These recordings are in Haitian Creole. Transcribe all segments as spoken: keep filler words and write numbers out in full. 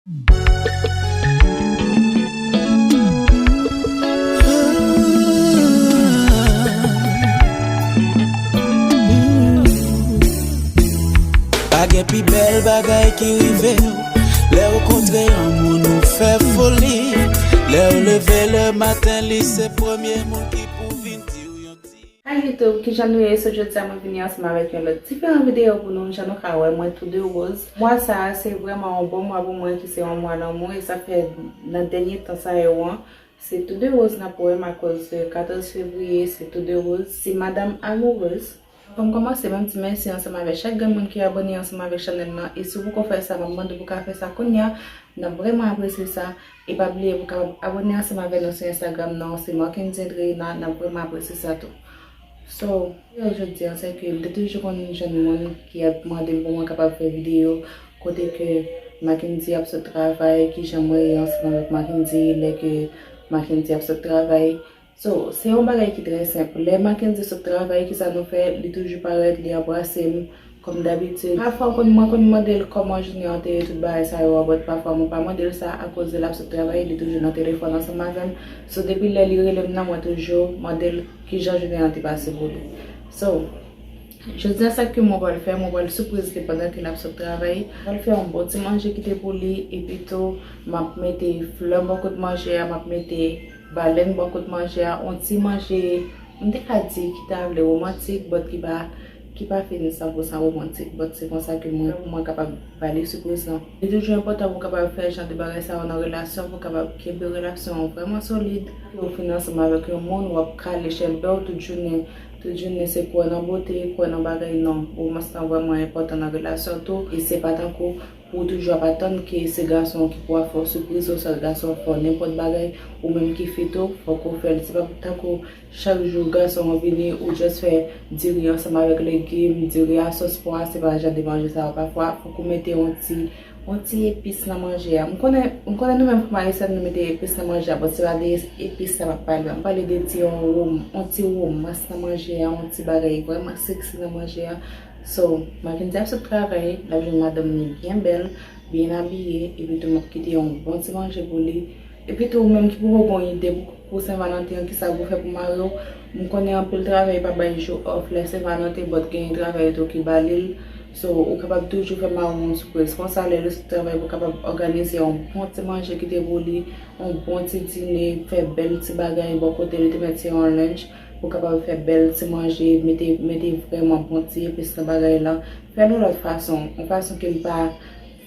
Pa gen pi bèl bagay ki rive w. Lè w kontre yon moun ou fè foli. Lè w leve le maten, li se premye moun ki pou vin di w yon ti. Hi YouTube, kijan nou ye? So jodi a mwen vini ansanm avèk yon lòt diferan videyo pou nou. Jan nou ka wè, mwen tou de woz. Mwa sa a se vrèman yon bon mwa pou mwen, ki se yon mwa lanmou, e sa fè nan dènye tan sa yo an, se tou de woz n ap wè m, akoz katòz fevriye se tou de woz, se madanm amourez. Anvan m kòmanse, m ap di mèsi ansanm avèk chak grenn moun ki abòne ansanm avèk chanèl lan, e si w poko fè sa, m ap mande w pou w ka fè sa kounye a. N ap vrèman apresye sa. E pa bliye pou w kapab abòne ansanm avè nou sou Instagram nan, se Marckendy Dreina, n ap vrèman apresye sa tou. So, jodi a, se ke m te toujou konn jwenn moun ki ap mande m pou mwen kapab fè videyo kote ke Marckendy ap sot travay, kijan mwen ye ansanm avèk Marckendy lè ke Marckendy ap sot travay. So, se yon bagay ki trè senp. Lè Marckendy sot travay, kisa nou fè? Li toujou parèt, li anbrase m, kòm dabitid. Pafwa, mwen konn, mwen konn mande l kòman jounen an te ye, tout bagay sa yo, but pafwa, mwen pa mande l sa, akoz l ap sot travay, li toujou nan telefòn ansanm avè m. So, depi lè li rele m nan, mwen toujou mande l kijan jounen an te pase pou li. So, jodi a, sa ke mwen pral fè, mwen pral sipriz li pandan ke l ap sot travay. Mwen pral fè yon bon ti manje ki te pou li, epi tou, m ap mete flè bò kot manje a, m ap mete balèn bò kot manje a, yon ti manje, m te ka di ki ta vle womantik, but ki pa, ki pa fin san pou san womantik, but se konsa ke mwen, pou mwen kapab ba li sipriz lan. Li toujou enpòtan pou w kapab fè jan de bagay sa yo nan relasyon, pou w kapab kenbe relasyon an vrèman solid. Ou fin ansanm avèk yon moun, w ap kale chèlbè w tout jounen, tout jounen se kwè nan bote, kwè nan bagay, non. Womans lan vrèman enpòtan nan relasyon tou, e se pa tankou pou w toujou ap atann ke se gason an ki pou ap fè w sipriz, yon sèl gason ap fè w nenpòt bagay, ou menm ki fi tou, fòk ou fè l. Se pa tankou chak jou gason an vini, ou just fè diri ansanm avèk legim, diri a sòs pwa, se pa jan de manje sa yo. Pafwa, fòk ou mete yon ti, yon ti epis nan manje a. M konnen, m konnen nou menm fanm ayisyèn, nou mete epis nan manje a, but se pa de epis sa m ap pale. M ap pale de ti yon wom-, yon ti womans nan manje a, yon ti bagay vrèman seksi nan manje a. So, Marckendy ap sot travay, l ap jwenn madanm li byen bèl, byen abiye, epi tou m ap kite yon bon ti manje pou li. Epi tou, ou menm ki poko gon ide pou, pou Sen Valanten an, kisa pou fè pou mari w, m konnen anpil travay pa bay jou off lè Sen Valanten, but gen travay tou ki ba li l. So, ou kapab toujou fè mari w yon sipriz konsa, lè li sot travay, pou kapab òganize yon bon ti manje kite pou li, yon bon ti dine, fè bèl ti bagay bò kote li, te mèt se yon lunch. Ou kapab fè bèl ti manje, mete, mete vrèman bon ti epis nan bagay lan. Fè l yon lòt fason, yon fason ke l pa,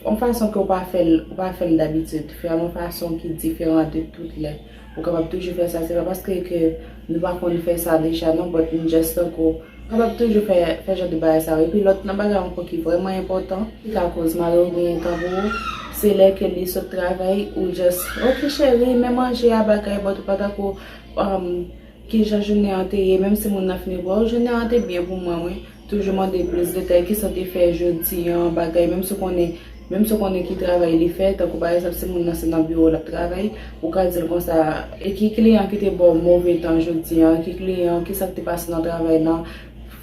yon fason ke w pa fè l, ou pa fè l dabitid. Fè l yon fason ki diferan de tout lè. Ou kapab toujou fè sa, se pa paske ke nou pa konn fè sa deja non, but nou just tankou, ou kapab toujou fè, fè jan de bagay sa yo. Epi lòt nan bagay ankò ki vrèman enpòtan, ki ka koz mari w genyen tan pou ou, se lè ke li sot travay, ou just, "Ok cheri, men manje a, bagay," but ou pa tankou, um, kijan jounen an te ye, menm si moun nan fin reponn, "Oh, jounen an te byen pou mwen, wi." Toujou mande plis detay, kisa w te fè jodi an, bagay, menm si w konnen, menm si w konnen ki travay li fè, tankou pa egzanp, si moun nan se nan biwo l ap travay, ou ka di l konsa, "E ki kliyan ki te ba w move tan jodi an, ki kliyan, kisa k te pase nan travay lan?"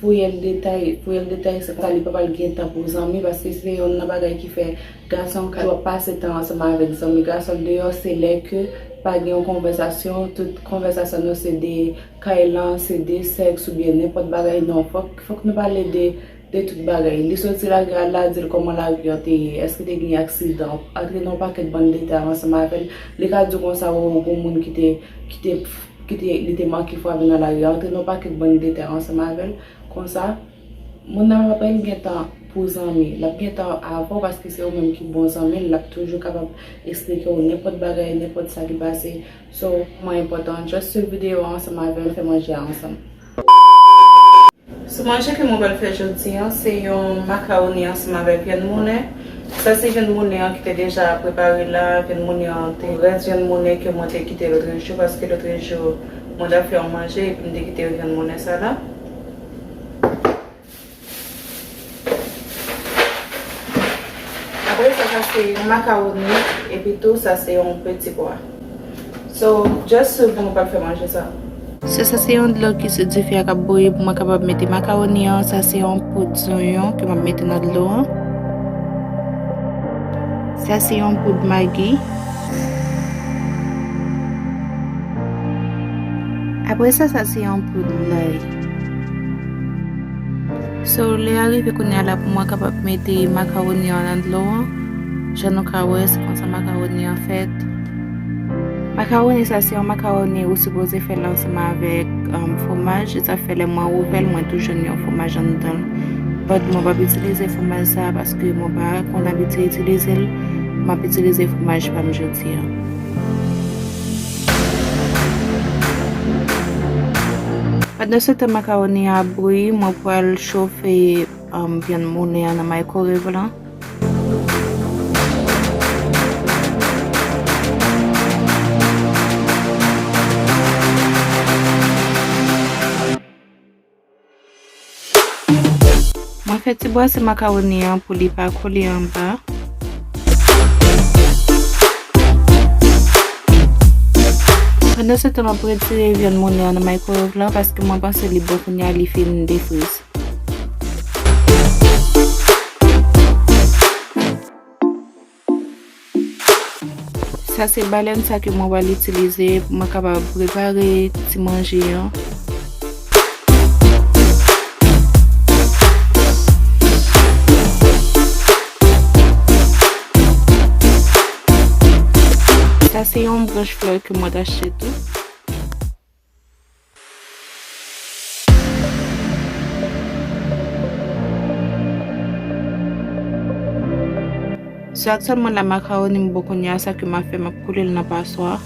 Fouye l detay, fouye l detay, se konsa li pa pral gen tan pou zanmi, paske se youn nan bagay ki fè gason ka ap pase tan ansanm avèk zanmi gason l deyò, se lè ke pa gen yon konvèsasyon, tout konvèsasyon nou se de kay lan, se de sèks oubyen nenpòt bagay, non, fòk, fòk nou pale de, de tout bagay. Li soti lage a, l a di l kòman lari an te ye, èske te gen aksidan, antre nan yon pakèt bann detay ansanm avè l. Li ka di w konsa, o, gon moun ki te, ki te, ki te, li te manke frape nan lari a, antre nan yon pakèt bann detay ansanm avè l. Konsa, moun nan pa pral gen tan pou zanmi. L ap gen tan avè w paske se ou menm ki bon zanmi l. L ap toujou kapab eksplike w nenpòt bagay, nenpòt sa ki pase. So, vrèman enpòtan, just swiv videyo a ansanm avè m, fè manje a ansanm. So, manje ke mwen pral fè jodi an, se yon makawoni ansanm avèk vyann moulen. Sa se vyann moulen an ki te deja prepare la. Vyann moulen an te rès vyann moulen ke mwen te kite lòtrejou, paske lòtrejou, mwen t ap fè yon manje, epi m te kite vyann moulen sa la. Apre sa, sa se yon makawoni, epi tou, sa se yon peti pwa. So, just swiv mwen pral fè manje sa. So, sa se yon dlo ki sou dife a k ap bouyi pou mwen kapab mete makawoni an. Sa se yon poud zonyon ke m ap mete nan dlo an. Sa se yon poud Maggi. Apre sa, sa se yon poud lay. So, lè a rive kounye a la pou mwen kapab mete makawoni an nan dlo an. Jan nou ka wè, se konsa makawoni an fèt. Makawoni sa se yon makawoni ou sipoze fè l ansanm avèk, um, fwomaj. Se sa k fè lè mwen ouvè l, mwen tou jwenn yon fwomaj anndan l. But mwen p ap itilize fwomaj sa a paske mwen pa konn abitye itilize l. M ap itilize fwomaj pa m jodi a. Pandan se tan makawoni an ap bouyi, mwen pral chofe, um, vyann moulen an nan microwave lan. Mwen fè ti bwase makawoni an pou li pa kole anba. Pandan se tan, m ap retire vyann moulen an nan microwave lan paske mwen panse li bon kounye a, li fin defriz. Sa se balèn sa ke mwen pral itilize pou mwen kapab prepare ti manje an. Sa se yon branch flè ke mwen t achte tou. So aktyèlman la, makawoni m bon kounye a, sa ke m ap fè, m ap koule l nan paswa.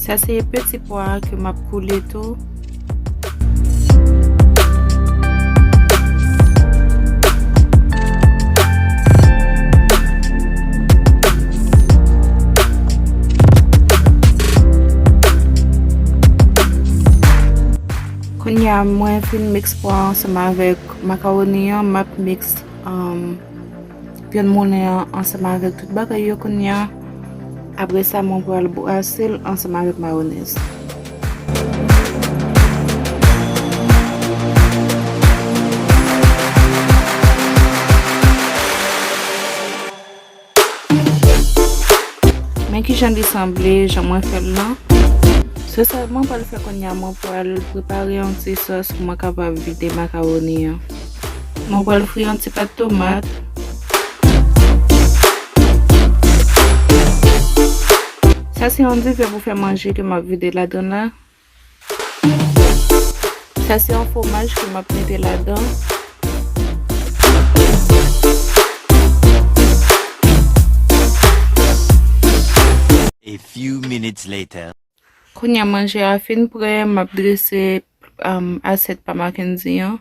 Sa se peti pwa ke m ap koule tou. Kounye a, mwen fin miks pwa ansanm avèk makawoni an, m ap miks, um, vyann moulen an ansanm avèk tout bagay yo kounye a. Apre sa, mwen pral brase l ansanm avèk mayonèz. Men kijan li sanble, jan mwen fè l lan. So sa mwen pral fè kounye a, mwen pral prepare yon ti sòs pou mwen kapab vide makawoni an. Mwen pral fri yon ti pat tomat. Sa se yon diven pou fè manje ke m ap vide ladan la. Sa se yon fwomaj ke m ap mete ladan. A few minutes later. Kounye a manje a fin prè, m ap drese, um, asyèt pa Mackendy an.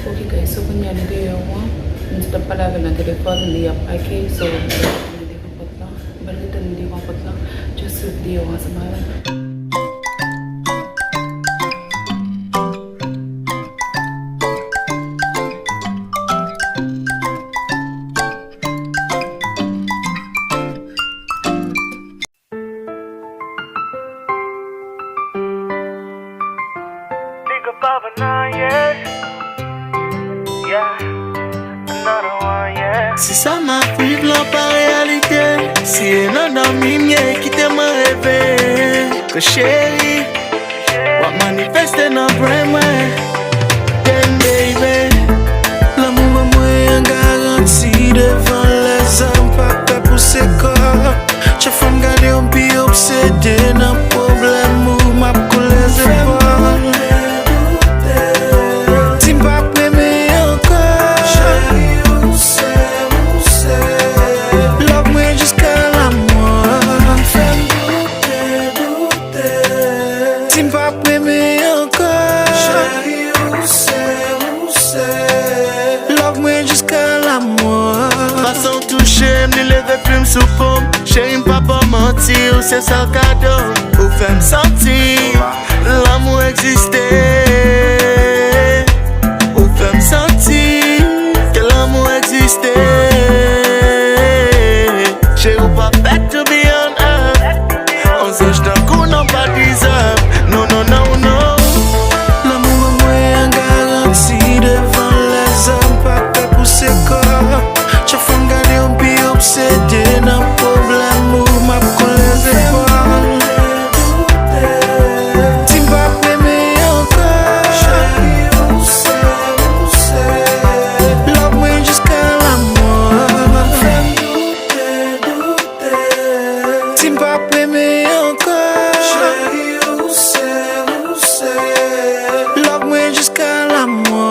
Ok guys, so kounye a li deyò an, m di l ap pale avè l nan telefòn, li ap pake, so m pral rete devan pòt la, m pral rete devan pòt la, just swiv videyo a ansanm avè m. Big up Avana, yeah. Yeah. Another one, yeah. Si sa m ap viv lan pa reyalite, si e nan dòmi m ye, kite mwen reve. Ke cheri, w ap manifeste nan pwen mwen. Damn, baby. Lanmou ban mwen an garanti devan lèzòm, pa pè pouse kò. Chak fwa m gade w, m pi yo Sede nan pwoblèm ou, m ap koule zepòl. Di m p ap renmen ankò. Love mwen jiska lamò. Di m p ap renmen ankò. Love mwen jiska lamò. Fason w touche m, li leve plim sou po m. Cheri, m pa ba w manti, ou se sèl kado. Ou fè m santi lanmou egziste. Ou fè m santi ke lanmou egziste. Cheri, ou pa fèt to be on earth. On zanj tankou nou pa deserve. No, no, no, no. Lanmou an mwen an garanti devan lèzòm, pa pè pou se kò. Chak fwa m gade w, m pi obsede nan pwoblèm ou, m ap koule zepòl. Di m p ap renmen ankò. Love mwen jiska lamò. Di m p ap renmen ankò. Love mwen jiska lamò.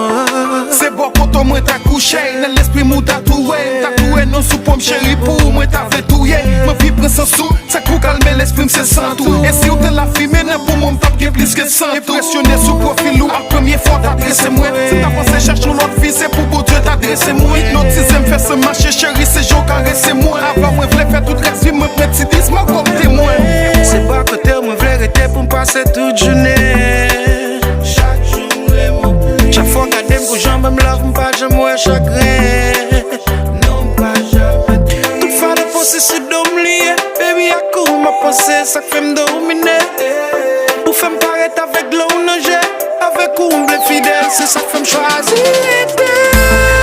Se bò kote mwen ta kouche, nan lespri m ou ta tou wè. M ta tou wè non sou po m, cheri, pou ou mwen ta vle touye. Mwen vin pran sans ou, sa k pou kalme lespri m se sant ou. E si w te lafimen nan poumon m, t ap gen plis ke sant ou. Enpresyone sou pwofil ou, a premye fwa w ta trese mwen. Si m ta panse chèche yon lòt vi, se pou Bondye ta drese mwen. Ipnotize m, fè san m mache, cheri, se jan w karese mwen. Avan mwen vle fè tout rès vi m, mwen pran ti dis mò kòm temwen. Se bò kote w mwen vle rete pou m pase tout jounen. Chak jou m renmen w plis. Chak fwa w gade m pou jan w ban m love, m pa janm wè chagren. Non, m pa janm. Tout fado panse se do m li ye. Baby, ak ou m ap panse, sa k fè m domine. Ou fè m parèt avèg dlo nan je. Avèk ou m vle fidèl, se sa k fè m chwazi rete.